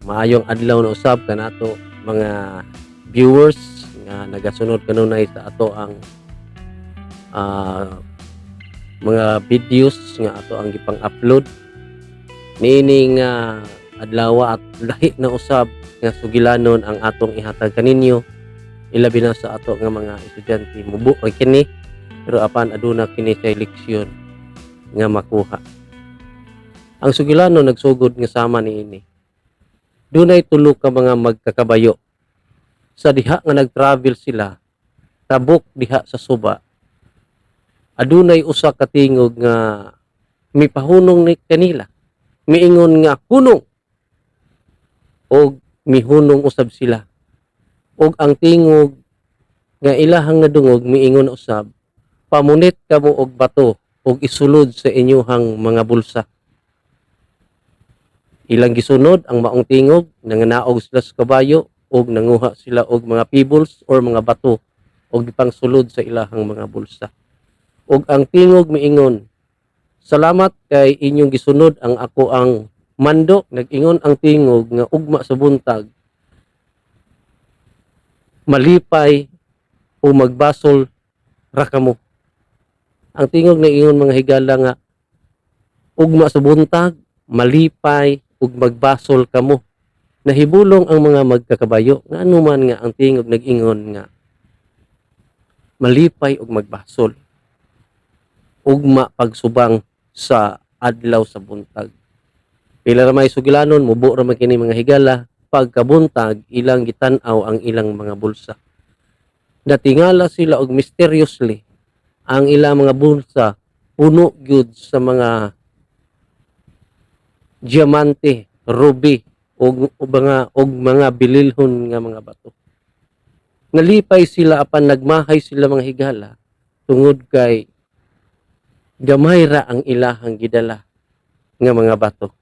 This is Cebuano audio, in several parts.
Maayong adlaw na usab kanato, mga viewers nga nagasunod kanunay sa ato ang mga videos nga ato ang gipang-upload niini nga adlaw, at lahi na usab nga sugilanon ang atong ihatag kaninyo, ilabi na sa ato nga mga estudyante. Mubo ra kini, pero apan aduna kini sa leksyon nga makuha. Ang sugilanon nagsugod nga sama niini: Dunay tulo ka mga magkakabayo. Sa diha nga nag-travel sila, tabok diha sa suba, adunay usa ka tingog nga mipahunong ni kanila. Miingon nga, "Hunong!" Og mihunong usab sila. Og ang tingog nga ilahang nadungog miingon usab, "Pamunit kamo og bato og isulod sa inyuhang mga bulsa." Ilang gisunod ang maong tingog, nanganaog sila sa kabayo ug nanguha sila og mga pebbles or mga bato og gipangsulod sa ilahang mga bulsa. Ug ang tingog miingon, "Salamat kay inyong gisunod ang ako ang mando." Nag-ingon ang tingog nga ugma sa buntag, malipay o magbasol ra kamo. Ang tingog nag-ingon, mga higala, nga ugma sa buntag, malipay ug magbasol kamo. Nahibulong ang mga magkakabayo nga anuman nga ang tingog nag-ingon nga malipay ug magbasol ugma pagsubang sa adlaw sa buntag. Pila ra may sugilanon, mubo ra man kini, mga higala. Pagkabuntag, ilang gitan-aw ang ilang mga bulsa. Natingala sila og mysteriously ang ilang mga bulsa puno gyud sa mga diamante, ruby ug mga bililhon nga mga bato. Nalipay sila apan nagmahay sila, mga higala, tungod kay gamay ra ang ilahang gidala nga mga bato.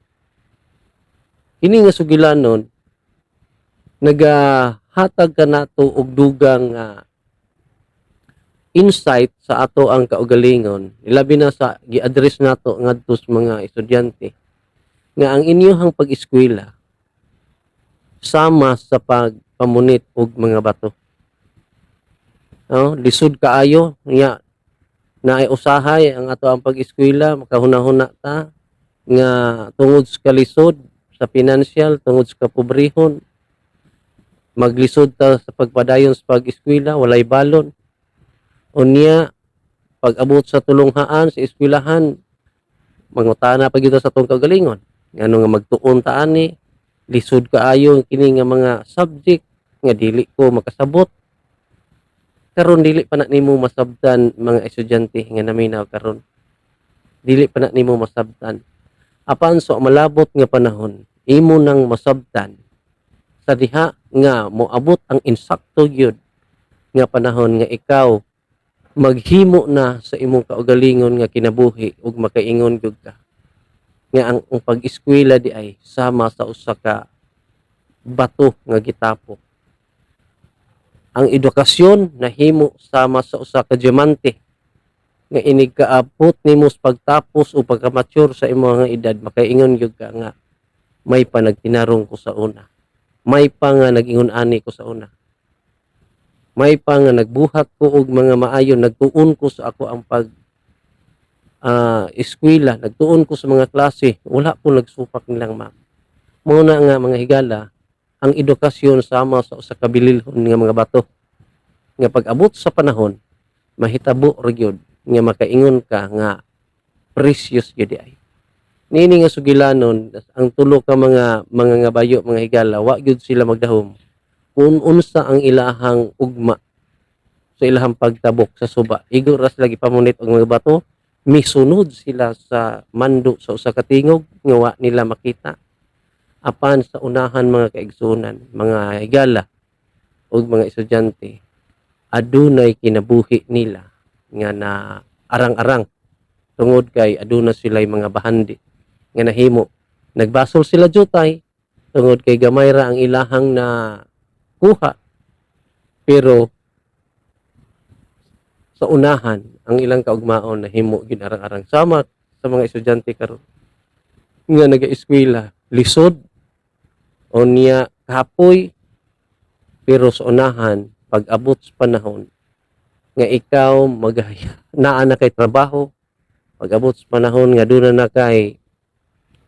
Kini nga sugilanon nagahatag kanato og dugang nga insight sa ato ang kaugalingon, ilabi na sa gi-address nato ngadto sa mga estudyante, nga ang inyuhang pag-eskwela sama sa pagpamunit og mga bato. No, lisod kaayo nga naay usahay ang ato ang pag-eskwela, makahuna-huna ta nga tungod sa kalisod sa financial, tungod sa kapobrehon, maglisod ta sa pagpadayon sa pag-eskwela, walay balon. Unya, pag abot sa tulunghaan sa eskwelahan, mangutana pa gyud ta sa atong kaugalingon. Ngano nga magtuon ta ani, lisod kaayo kini nga mga subject nga dili ko makasabot. Karon dili pa na nimo masabtan, mga estudyante nga naminaw karon. Dili pa na nimo masabtan. Apan sa malabot nga panahon, imo nang masabtan sa diha nga moabot ang insakto gyud nga panahon nga ikaw maghimo na sa imong kaugalingon nga kinabuhi ug makaingon gyud ka nga ang pag-eskwela di ay sama sa usa ka bato nga gitapok. Ang edukasyon nahimo sama sa usa ka diamante nga inig kaabot nimo sa pagtapos o pagka-mature sa imong nga edad, makaingon gyud ka nga may pa nagtinarong ko sa una. May pa nga nag-ingon ani ko sa una. May pa nga nagbuhat ko og mga maayo, nagtuon ko sa ako ang pag eskwela, nagtuon ko sa mga klase, wala ko nagsupak nilang ma'am. Mao na nga, mga higala, ang edukasyon sama sa usa ka bililhon nga mga bato. Nga pag-abot sa panahon, mahitabo ra gyud nga makaingon ka nga precious gyud ay. Niini nga sugilanon, ang tulo ka mga ngabayo, mga higala, wa gyud sila magdahom kung unsa ang ilahang ugma sa ilahang pagtabok sa suba. Igo ra sila gipamunit og mga bato, misunod sila sa mando sa usa ka tingog nga wa nila makita. Apan sa unahan, mga kaigsuonan, mga higala ug mga estudyante, adunay kinabuhi nila nga na arang-arang tungod kay aduna sila'y mga bahandi nga nahimo. Nagbasol sila jutay tungod kay gamay ra ang ilahang na kuha. Pero sa unahan, ang ilang kaugmaon nahimo gyud arang-arang, sama sa mga estudyante karon nga nagaeskwela, lisod. Unya kapoy, pero sa unahan, pag-abot sa panahon nga ikaw mag naa na kay trabaho, pag-abot sa panahon nga duna na kay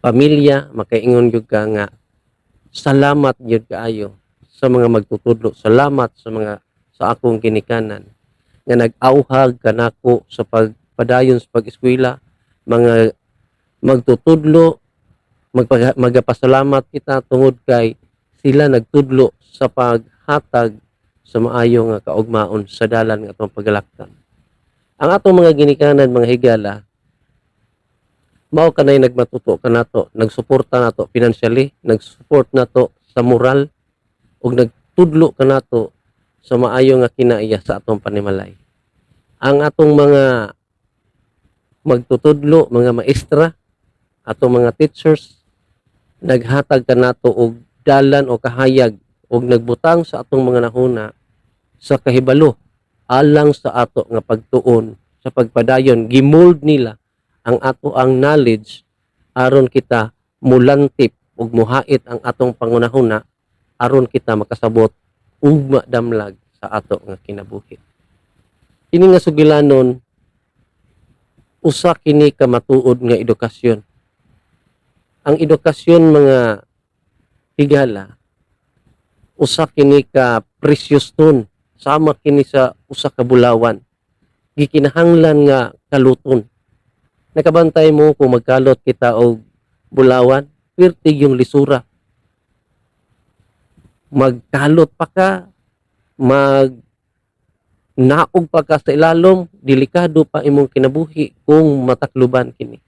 pamilya, makaingon gyud ka nga salamat gyud kaayo sa mga magtutudlo, salamat sa mga sa akong ginikanan nga nag-awhag kanako sa pagpadayon sa pag-eskwela. Mga magtutudlo, magapasalamat kita tungod kay sila nagtudlo sa paghatag sa maayo nga kaugmaon sa dalan nga atong pagalaktan. Ang atong mga ginikanan, mga higala, mao kanay nagmatuto kanato, nagsuporta nato financially, nagsupport nato sa moral ug nagtudlo kanato sa maayo nga kinaiya sa atong panimalay. Ang atong mga magtutudlo, mga maestra, atong mga teachers, naghatag kanato og dalan o kahayag og nagbutang sa atong mga nahuna sa kahibalo alang sa ato nga pagtuon sa pagpadayon. Gimold nila ang ato ang knowledge aron kita mulantip ug muhait ang atong pangunahuna aron kita makasabot ug madamlag sa ato nga kinabuhi. Kini nga sugilanon, usa kini ka matuod nga edukasyon. Ang edukasyon, mga higala, usa kini ka precious stone, sama kini sa usa ka bulawan, gikinahanglan nga kaluton. Nakabantay mo kung magkalot kita og bulawan, pirtig yung lisura. Magkalot pa ka, mag naog pa ka sa ilalom, delikado pa imong kinabuhi kung matakluban kini.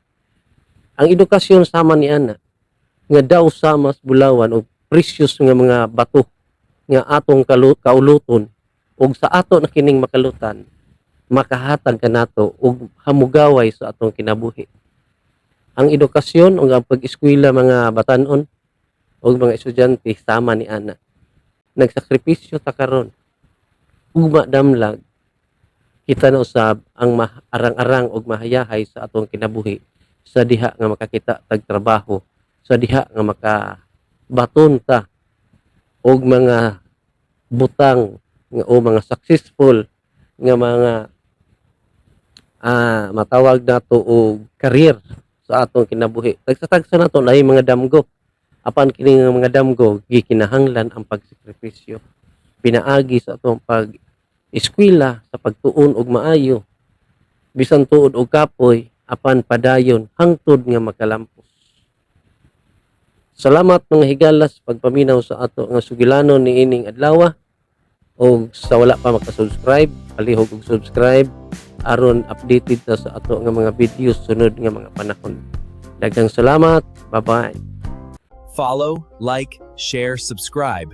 Ang edukasyon sama ni ana nga daw sama sa bulawan o precious nga mga bato nga atong kauluton, ug sa ato na kining makalutan, makahatag kanato og hamugaway sa atong kinabuhi. Ang edukasyon ug ang pag-eskwela, mga batan-on ug mga estudyante, sama ni ana. Nagsakripisyo ta karon ug damlag kita na usab ang maarang-arang ug mahayahay sa atong kinabuhi sa diha nga makakita tag trabaho, sa diha nga makabaton ta og mga butang nga o mga successful nga mga matawag nato og career sa atong kinabuhi. Tagsa-tagsa nato na mga damgo. Apan kini nga mga damgo, gikinahanglan ang pagsakripisyo. Pinaagi sa atong pag eskwela, sa pagtuon og maayo. Bisan tuod og kapoy, apan padayon hangtod nga makalampos. Salamat, mga higalas, pagpaminaw sa ato nga sugilanon niining adlaw. Og sa wala pa maka-subscribe, palihog og subscribe aron updated ta sa ato nga mga videos sunod nga mga panahon. Daghang salamat. Bye-bye. Follow, like, share, subscribe.